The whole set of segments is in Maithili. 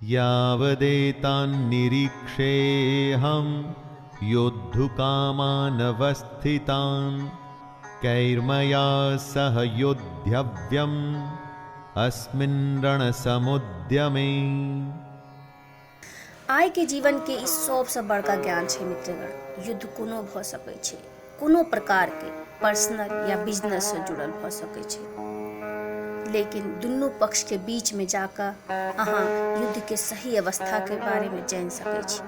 यावदेतान्निरीक्षेऽहं योद्धुकामानवस्थितान् कैर्मया सह योद्धव्यम् अस्मिन् रणसमुद्यमे। आइ के जीवन के ई सबसँ बड़का ज्ञान छै मित्रगण, युद्ध कोनो भऽ सकै छै, कोनो प्रकार के पर्सनल या बिजनेस से जुड़ल भऽ सकै छै, लेकिन दुनू पक्ष के बीच में जाकऽ अहाँ युद्ध के सही अवस्था के बारे में जानि सकै छी।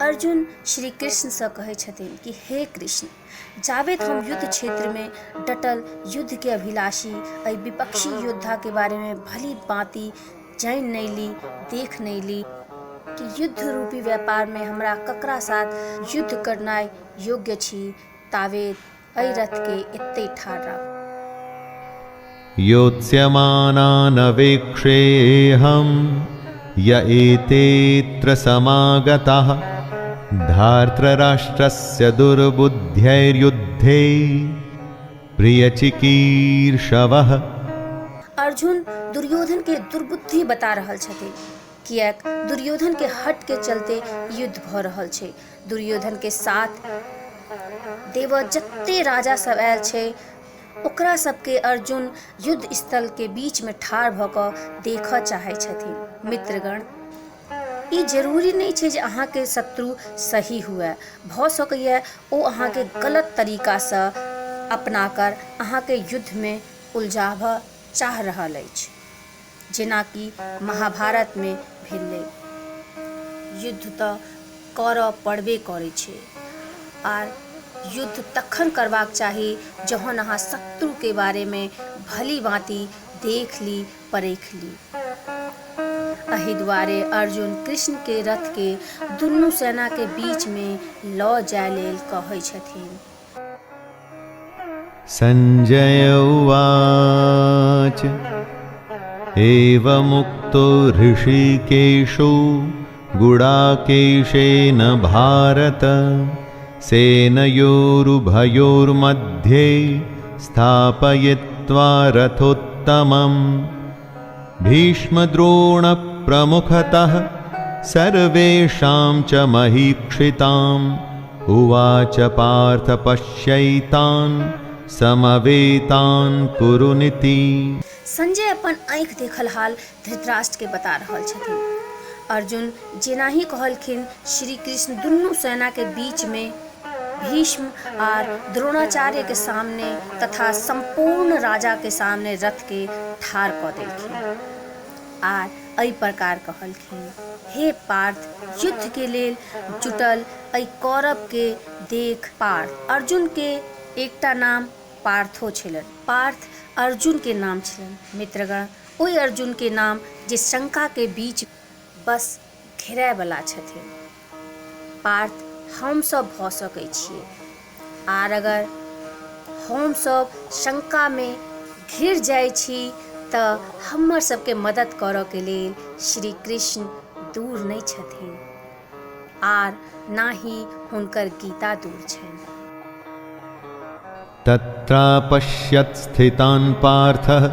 अर्जुन श्री कृष्ण सँ कहै छथिन कि हे कृष्ण, जाबेत हम युद्ध क्षेत्र में डटल युद्ध के अभिलाषी एहि विपक्षी योद्धा के बारे में भली भांति जानि नहि ली, देख नहि ली कि युद्ध रूपी व्यापार में हमरा ककरा साथ युद्ध करनाइ योग्य छी, तावेत एहि रथ के एतै ठाढ़ राखू। योत्स्यमानानवेक्षेऽहं य एतेऽत्र समागताः धार्तराष्ट्रस्य दुर्बुद्ध्यैर्युद्धे प्रियचिकीर्षवः। अर्जुन दुर्योधन के दुर्बुद्धि बता रहल छथिन, किएक दुर्योधन के हट के चलते युद्ध भऽ रहल छै। दुर्योधन के साथ देव जते राजा सब आयल छै ओकरा सबके अर्जुन युद्ध स्थल के बीच में ठाढ़ भऽ कऽ देखऽ चाहै छथिन। मित्रगण, ई जरूरी नहि छै जे अहाँके शत्रु सही हुए, भऽ सकैए ओ अहाँके गलत तरीकासँ अपनाकर अहाँके युद्धमे उलझाबऽ चाह रहल अछि, जेनाकि महाभारतमे भेलै। युद्ध तऽ करऽ पड़बे करै छै, आर युद्ध तखन करबाक चाही जहन अहाँ शत्रुके बारेमे भली भाँति देख ली, परखि ली। एहि दुआरे अर्जुन कृष्णके रथके दुनू सेनाके बीचमे लऽ जाय लेल कहै छथिन। संजय उवाच, एवमुक्तो हृषीकेशो गुडाकेशेन भारत सेनयोरुभयोर्मध्ये स्थापयित्वा रथोत्तमम् भीष्मद्रोणप्रमुखतः सर्वेषां च महीक्षिताम् उवाच पार्थ पश्यैतान् समवेतान् कुरु नीति। संजय अपन आँखि देखल हाल धृतराष्ट्र के बता रहल छथिन। अर्जुन जेनाही कहलखिन, श्री कृष्ण दुनू सेना के बीच में भीष्म आर द्रोणाचार्य के सामने तथा संपूर्ण राजा के सामने रथ के ठाढ़ कऽ देलखिन आर एहि प्रकार कहलखिन, हे पार्थ, युद्ध के लेल जुटल एहि कौरव के देख पार्थ। अर्जुन के एकटा नाम पार्थो छलनि, पार्थ अर्जुन के नाम छलनि। मित्रगण, ओहि अर्जुन के नाम जे शंका के बीच बस घेरायवला छथिन। पार्थ, हमसब भऽ सकै छियै, आर अगर हमसब शंकामे घिर जाइ छी तऽ हमर सबके मदद करऽके लेल श्री कृष्ण दूर नहि छथिन, आर ना ही हुनकर गीता दूर छनि। तत्रापश्यत् स्थितान् पार्थः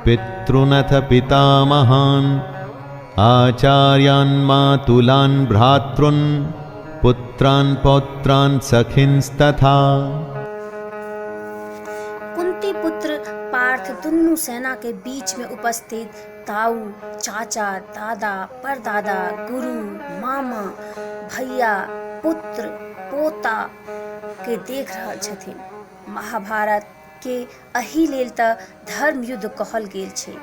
पितृनथ पितामहान् आचार्यान् मातुलान् भ्रातृन् पुत्रान् पौत्रान् सखिंस्तथा। कुंती पुत्र पार्थ दुनू सेना के बीच में उपस्थित ताऊ, चाचा, दादा, परदादा, गुरु, मामा, भैया, पुत्र, पोता के देख रहल छथिन। महाभारत के एहि लेल तऽ धर्म युद्ध कहल गेल छै।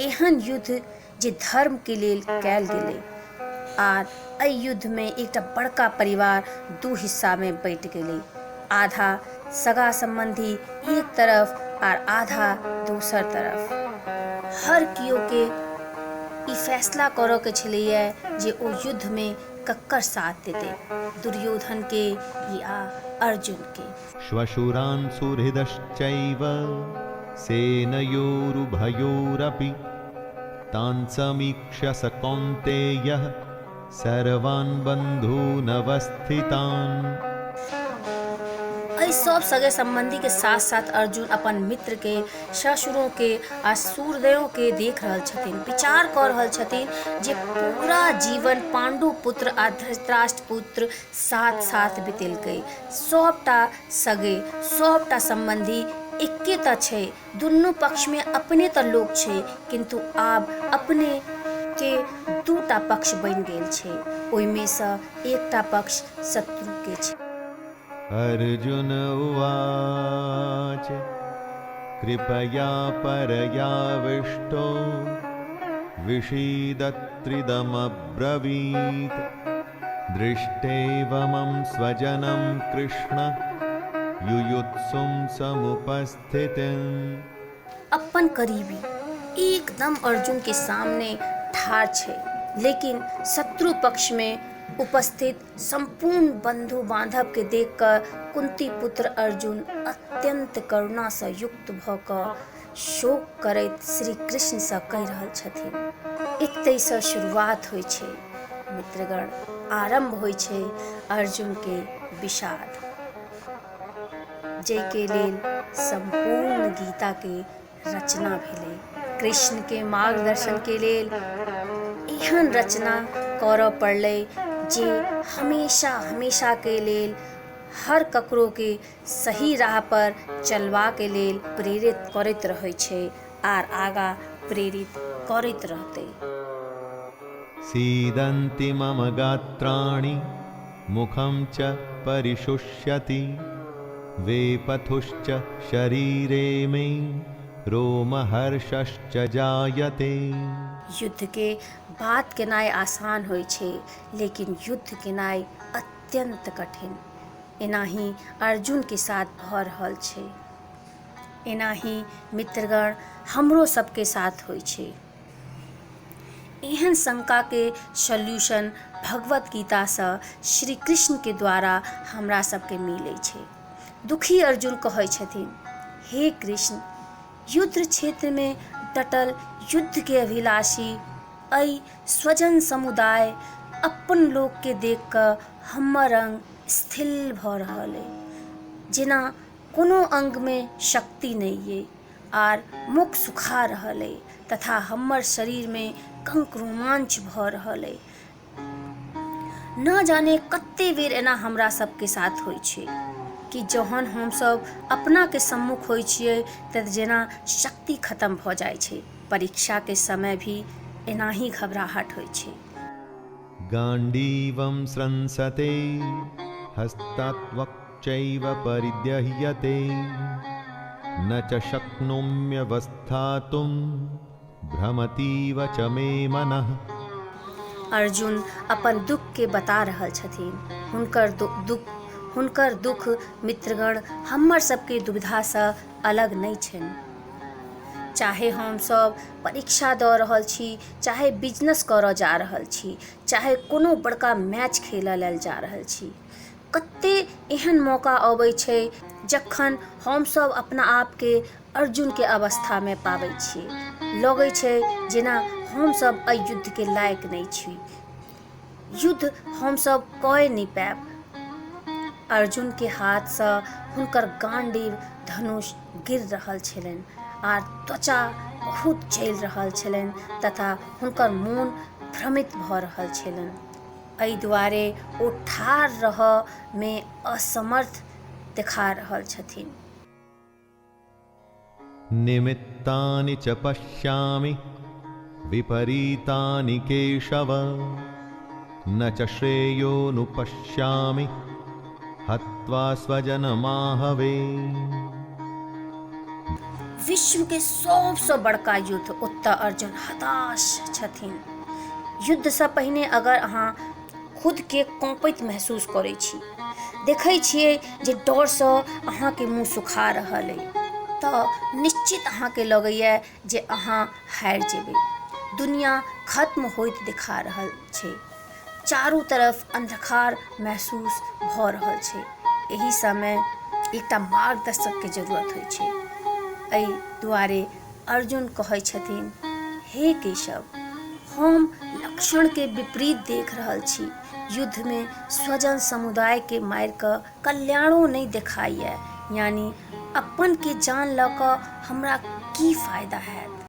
एहन युद्ध जे धर्म के लेल कयल गेलै, आर एहि युद्ध में एकटा बड़का परिवार दू हिस्सा में बँटि गेलै, आधा सगा संबंधी एक तरफ आर आधा दोसर तरफ। हर केओ के ई फैसला करऽ के छलैया जे ओ युद्ध में ककर साथ देतै, दुर्योधन के या अर्जुन के। श्वशुरान् सुहृदश्चैव सेनयोरुभयोरपि तान् समीक्ष्य स कौन्तेयः सर्वान् बन्धूनवस्थितान्। एहि एहि सब सगे सम्बन्धी के साथ साथ अर्जुन अपन मित्र के, ससुरों के आ सूर्योदयों के देख रहल छथिन। विचार कऽ रहल छथिन जे पूरा जीवन पाण्डु पुत्र आ धृतराष्ट्र पुत्र साथ साथ बितेलकै। सबटा सगे, सबटा सम्बन्धी एक्के तऽ छै, दुनू पक्षमे अपने तऽ लोक छै, किन्तु आब अपने के दूटा पक्ष बनि गेल छै, ओहिमे सँ एकटा पक्ष शत्रुके छै। अर्जुन उवाच कृपया परयाविष्टो विषीदत्रिदमब्रवीत् दृष्टेव मम स्वजनं कृष्ण युयुत्सुं समुपस्थितिम्। अपन करीबी एकदम अर्जुन के सामने ठाढ़ छै, लेकिन शत्रु पक्ष में उपस्थित सम्पूर्ण बंधु बांधव के देख कऽ कुंती पुत्र अर्जुन अत्यंत करुणा सँ युक्त भऽ कऽ शोक करैत श्री कृष्ण सँ कहि रहल छथिन। एतै सँ शुरुआत होइ छै मित्रगण, आरंभ होइ छै अर्जुन के विषाद, जाहिके लेल सम्पूर्ण गीता के रचना भेलै। कृष्ण के मार्गदर्शन के लेल एहन रचना करऽ पड़लै जे हमेशा हमेशा के लेल हर ककरो के सही राह पर चलबाक लेल प्रेरित करैत रहै छै आर आगाँ प्रेरित करैत रहतै। सीदन्ति मम गात्राणि मुखं च परिशुष्यति वेपथुश्च शरीरे मे रोमहर्षश्च जायते। युद्ध के बात केनाइ आसान होइ छै, लेकिन युद्ध केनाइ अत्यंत कठिन। एनाही अर्जुन के साथ भऽ रहल छै, एनाही मित्रगण हमरो सबके साथ होइ छै। एहन शंका के सॉल्यूशन भगवत गीता सँ श्री कृष्ण के द्वारा हमरा सबके मिलै छै। दुखी अर्जुन कहै छथिन, हे कृष्ण, युद्ध क्षेत्र में डटल युद्ध के अभिलाषी एहि स्वजन समुदाय अपन लोक के देख कऽ हमर अंग स्थिर भऽ रहल अइ, जेना कोनो अंग में शक्ति नहि अइ आर मुख सुखा रहल अइ तथा हमर शरीर में कंक रोमांच भऽ रहल अइ। न जाने कते बेर एना हमरा सबके साथ होइ छै कि जहन हमसब अपना के सम्मुख होइ छियै तऽ जेना शक्ति खत्म भऽ जाइ छै। परीक्षा के समय भी एनाही घबराहट होइ छै। गाण्डीवं स्रंसते हस्तात्वक्चैव परिदह्यते न च शक्नोम्यवस्थातुं भ्रमतीव च मे मनः। अर्जुन अपन दुख के बता रहल छथिन। हुनकर दुख मित्रगण हमर सबके दुविधा सँ अलग नहि छनि। चाहे हमसब परीक्षा दऽ रहल छी, चाहे बिजनेस करऽ जा रहल छी, चाहे कोनो बड़का मैच खेलऽ लेल जा रहल छी, कते एहन मौका अबै छै जखन हमसब अपना आपके अर्जुन के अवस्था में पाबै छियै। लगै छै जेना हमसब एहि युद्ध के लायक नहि छी, युद्ध हमसब कए नहि पायब। अर्जुन के हाथ सँ हुनकर गांडीव धनुष गिर रहल छलनि आर त्वचा बहुत जलि रहल छलनि तथा हुनकर मोन भ्रमित भऽ रहल छलनि। एहि दुआरे ओ ठाढ़ रहऽ में असमर्थ देखा रहल छथिन। निमित्तानि च पश्यामि विपरीतानि केशव न च श्रेयोनुपश्यामि हत्वा स्वजनमाहवे। विश्व के सबसँ बड़का युद्ध, ओतऽ अर्जुन हताश छथिन। युद्ध सँ पहिने अगर अहाँ खुद के काँपैत महसूस करै छी, देखै छियै जे डरसँ अहाँके मुँह सुखा रहल अइ, तऽ निश्चित अहाँके लगैए जे अहाँ हारि जेबै। दुनिया खत्म होइत देखा रहल छै, चारू तरफ अन्धकार महसूस भऽ रहल छै। एहि समय एकटा मार्गदर्शकके जरूरत होइ छै। एहि दुआरे अर्जुन कहै छथिन, हे केशव, हम लक्षणके विपरीत देख रहल छी। युद्धमे स्वजन समुदायके मारि कऽ कल्याणो नहि देखाइए, यानि अपनके जान लऽ कऽ हमरा की फायदा हैत।